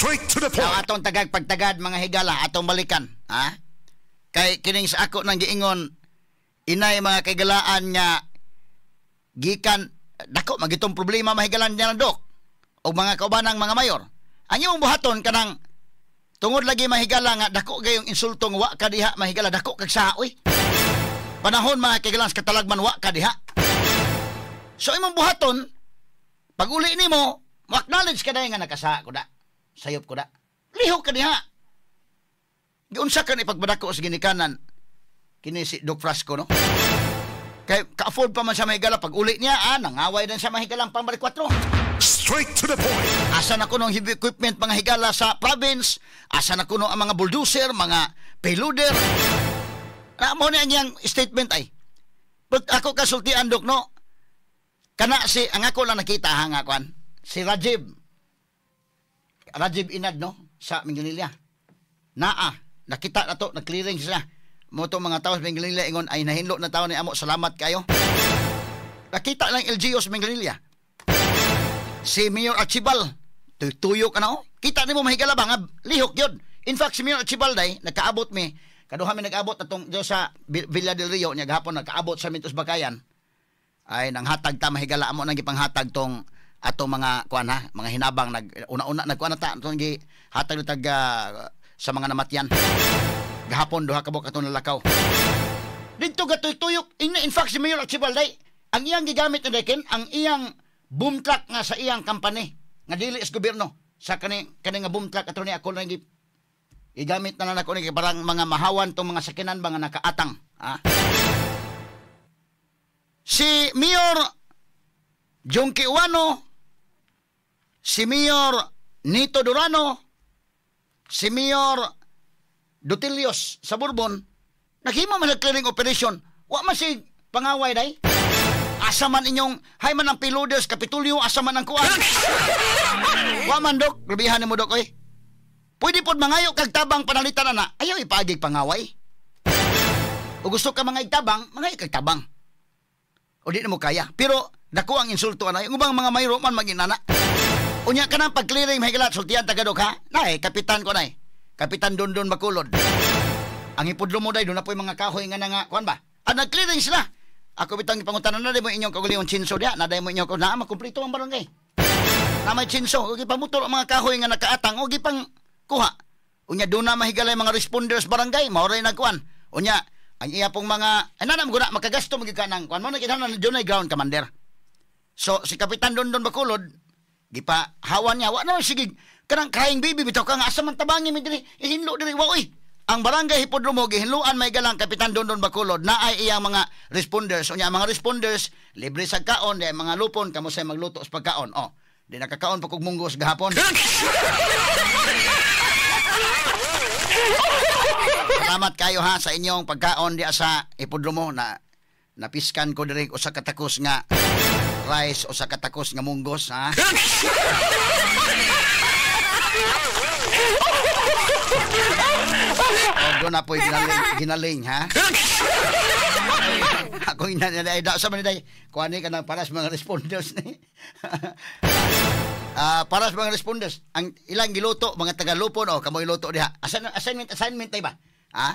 Straight to the Now, point. Atong tagag pagtagad, mga higala, atong balikan. Ha? Kay kining sa ako nang giingon, inay mga kaigalaan nga gikan dako magitong problema, mahigalan niya ng dok o mga kaubanang mga mayor. Ang imong buhaton kanang tungod lagi, mahigala, nga dako gayong insulto nga wa ka diha, mahigala, dako kag saoy. Panahon, mga kaigalaan, sa katalagman, wa ka diha. So imong buhaton, pag uli nimo, mo-acknowledge ka dahil nga nakasa ko da. Sayop ko da. Lihok ka diha. Giunsa ka ni pagpadako sa ginikanan kini si Doc Frasco, no? Kay ka-afford pa man siya, mahigala, pag uli niya, nangaway din siya, mahigalang pang 4. Straight to the point. Asa na kuno ang heavy equipment, mga higala, sa province? Asa na kuno ang mga bulldozer, mga payloader? Na mo ni ang iyang statement ay. But ako kasultian, Dok, no? Kana si ang ako lang nakita ha nga kwan. Si Rajib. Rajib Inad, no, sa Minglanilla. Naa, nakita na to, nag-clearing sila. Mo to mga tao sa Minglanilla ingon ay nahinlo na tao ni amo, salamat kayo. Nakita lang LGU sa Minglanilla. Si Mayor Archibald, tuyo ka na oh. Kita nimo, mahigala ba nga lihok yun. In fact, si Mayor Archibald ay nakaabot mi. Kaduha mi nag-abot atong diyo sa Villa del Rio niya gahapon, nakaabot sa Mintos Bakayan. Ay nanghatag ta, mahigala, amo nang gipanghatag tong atong mga kuan ha, mga hinabang nag una-una nagkuan na ta atong gihatag tag sa mga namatyan. Gahapon duha ka buok atong nalakaw. Dito gatoy tuyok in fact, si Mayor Archibald ay ang iyang gigamit na dekin ang iyang boom truck nga sa iyang company nga dili is gobyerno sa kani kani nga boom truck ato ni ako lang gigamit na lang ako ni parang mga mahawan tong mga sakinan mga nakaatang, ha. Si Mayor Jonkie Ouano, si Mayor Nito Durano, si Mayor Dutilios sa Bourbon, naghimo man clearing operation. Wa man si pangaway day. Asa man inyong, hay man ang payloaders, Kapitulyo, asa man ang kuan? Wa man, Dok, grabihan nimo, Dok, oy. Pwede pod mangayo kag tabang panalitan na, ayaw ipaagig pangaway. O gusto ka mga tabang, mangayo kag tabang. O di na mo kaya. Pero dako ang insulto anay. Ang ubang mga mayro man maginana. Unya ka nang pag-clearing, mahigala, sultian tagadok ha. Nay, kapitan ko nay. Kapitan Dondon Bacolod. Ang ipudlo mo day, doon na po yung mga kahoy nga nga, kuan ba? Ah, nag-clearing sila. Ako bitang ipangutanan na mo inyong kagulingong chinso diya. Na mo inyong na makumplito ang barangay. Na may chinso, o gipamutol ang mga kahoy nga nakaatang, o gipang kuha. Unya doon na mahigalay mga responders barangay, maoray nagkuan. Unya, ang iya pong mga, ay nanam guna, makagasto magyud ka ng kuan mo, nakita na doon ay ground commander. So, si Kapitan Dondon Bacolod, gipa hawan niya, wa na sige, kanang crying baby, bitaw ka nga, asa man tabangi mi diri, ihinlo diri, wa oy. Ang barangay Hipodromo, gihinluan may galang Kapitan Dondon Bacolod, na ay iyang mga responders. Unya, ang mga responders, libre sa kaon, di mga lupon, kamo sa magluto sa pagkaon. Oh, di nakakaon pa kog munggos gahapon. Salamat kayo ha sa inyong pagkaon di sa Hipodromo na napiskan ko diri usa ka takos nga rice, usa ka takos nga munggos ha. O doon na po ginaling, ginaling ha. Ako ina ay da sa man day. Kuani ka nang para sa mga responders ni. Para sa mga responders, ang ilang giluto mga taga-lupon o kamoy luto diha. Assignment assignment tay ba? Ha?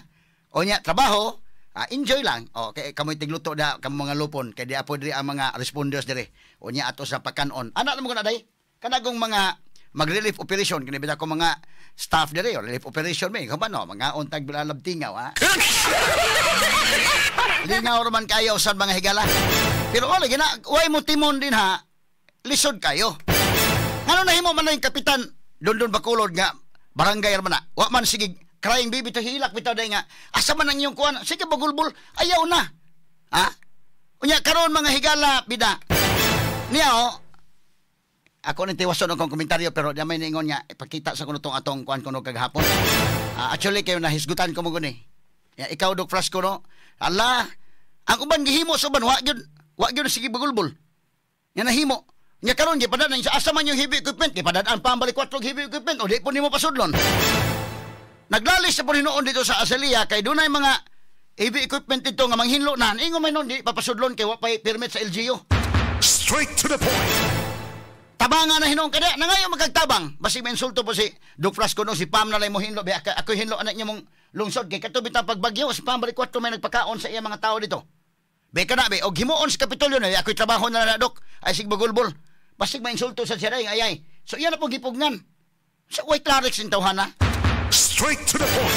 O nya trabaho, enjoy lang. O kay kamoy tigluto diha kamo mga lupon kay diha po diri ang mga responders diri. O nya ato sa pagkanon. Ana mo na day. Kanagong mga mag-relief operation kini bitaw ko mga staff diri o relief operation may kabano mga untag bilalab tingaw ha. Lingaw raman kayo sa mga higala. Pero wala gina, way mo timon din ha. Lisod kayo. Ngano nahimo man na yung kapitan Dondon Bacolod nga barangay man na. Wa man sige crying baby to hilak bitaw day nga asa man ang iyong kuan. Sige bagulbul, ayaw na. Ha? Unya karon mga higala bida. Niya oh, ako ni tiwason akong komentaryo pero di may ningon nga ipakita sa kuno tong atong kuan kuno kagahapon. Actually kayo nahisgutan ko mo guni. Ya, ikaw Dok Frasco no. Ala, ang uban gihimo sa uban wa gyud sige bagulbul. Nga nahimo. Nya karon gipadan sa asa man yung heavy equipment, gipadan pa ang balik 4 heavy equipment o di po nimo pasudlon. Naglalis sa Panginoon dito sa Azalia kay dunay mga heavy equipment dito nga manghinlo na. Ingon man nun, di papasudlon kay wa pay permit sa LGU. Straight to the point. Tabanga na hinuon kada nangayo magkagtabang. Basig mainsulto po si Doc Frasco no, si Pam na lang mo hinlo be, ako hinlo anak niya mong lungsod kay kato bitang pagbagyo si Pam balik 4 may nagpakaon sa iya mga tao dito. Be kana be og himuon sa Kapitolyo na ako'y trabaho na na, Dok, ay sig bagulbol. Basig mainsulto sa siya ay ay. So iya na po gipugnan. Sa white clerics in tawhana. Straight to the point.